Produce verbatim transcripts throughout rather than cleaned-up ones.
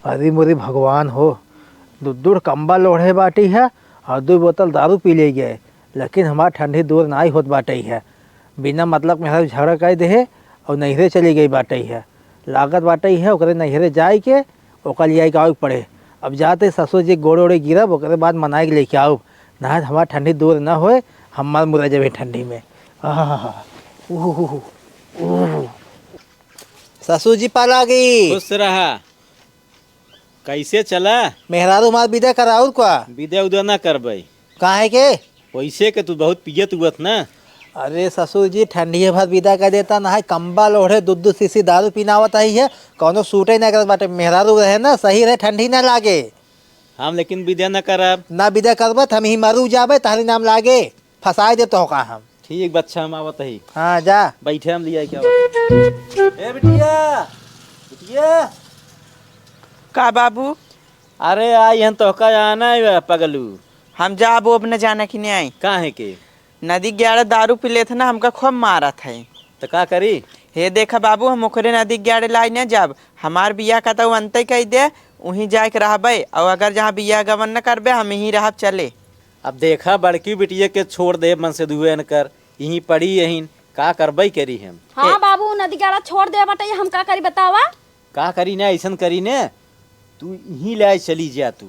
अरे मोरे भगवान हो, दू दू कम्बल ओढ़े बाटी है और दू बोतल दारू पी ले गए, लेकिन हमार ठंडी दूर नाई होत बाटे है। बिना मतलब मेहरारू झगड़ा कर देहे और नैहरे चली गई बाटे है। लागत बाटे है ओकरे नैहरे जाए के, ओकर लियाई के आवे के पड़े। अब जाते ससुर जी गोड़े ओड़े गिरब, ओकरे बाद मनाई के लेके आउब, ना हमार ठंडी दूर ना होए, हम मर मुरा जाबे ठंडी में। आहा, उहु, उहु, उहु। ससुर जी पालागी। खुश रहा। कैसे चला? मेहरारू हमार विदा करा, और का? विदा उदा ना करबै। काहे के? वैसे के तू बहुत पियत हुअत ना। अरे ससुर जी, ठंडिये भर विदा कर देता ना है, कम्बल ओढ़े, दू दू शीशी दारू पिनावत आई है, कौनो सूटे ना करत बाटे। मेहरारू रहे ना, सही रहे, ठंडी ना लागे। हम लेकिन विदा ना करब। ना विदा करबत, हम ही मरू जाबे, तहरी नाम लागे। फंसाए दे तो का हम। ठीक बा, अच्छा, हम आवत ही। हाँ, जा। बैठे, हम लिया क्या। ए बिटिया, बिटिया। का बाबू? अरे आई हन, तोहका जाना है पगलू। हम जाब, अब न जाना कि नहीं आई। काहे के? नदी ग्यारह दारू पी लेत ना, हमका खूब मारत है। तो का करी? हे देखा बाबू, हम ओकरे नदी ग्यारह लाई न जाब। हमार बियाह का तो अंते कह दे, वहीं जाए के रहबे। और अगर जहाँ बियाह गवन न करबे, हम यहीं रहब, चले। अब देखा, बड़की बिटिया के छोड़ दे, मन से दुए न कर, यहीं पड़ी यहीं, का करबई करी हम। हाँ ए- बाबू, नदी ग्यारह छोड़ दे बटई, हम का करी बतावा? का करी ना, ऐसन करी ने, तू यहीं ले चली जा, तू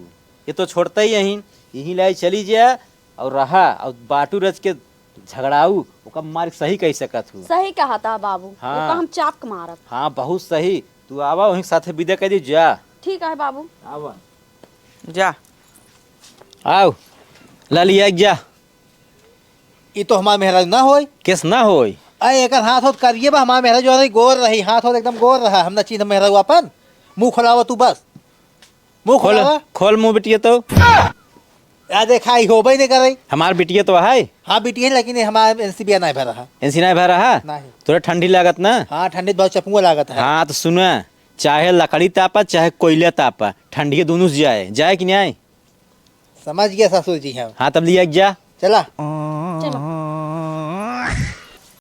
ये तो छोड़ते ही यहीं, यहीं ले चली जा और रहा, और बाटू रच के झगड़ाऊ, ओका मार के सही कह सकत हूँ। सही कहा था बाबू, हाँ। ओका हम चाप के मारब। हाँ, बहुत सही, तू आवा, वहीं साथे विदा कर दी जा। ठीक है बाबू। आवा। जा। आओ, ला लिया एक जा। ई तो हमार मेहरारू ना होई। किस ना होई? अरे एकर हाथ होत करिए बा, हमार मेहरारू जो रही गोर रही, हाथ होत एकदम गोर रहा, हम ना चीन्ह मेहरारू अपन। मुंह खोलावा तू बस, मुंह खोल, खोलावा। खोल मुंह बिटिया तो। या देखा, ई होबे नहीं करे। हमार बिटिया तो है। हाँ बिटिया है, लेकिन ये हमार एनसी बिया नहीं भरा है। एनसी नहीं भरा है? नहीं। तोरा ठंडी लागत ना? हाँ, ठंडी बहुत चपुआ लागत है। हाँ तो सुना, चाहे लकड़ी तापा, चाहे कोयला तापा, ठंडी के दोनों से जाए, जाए कि नहीं आए? समझ गया ससुर जी हम। हाँ, तब लिया जा। चला।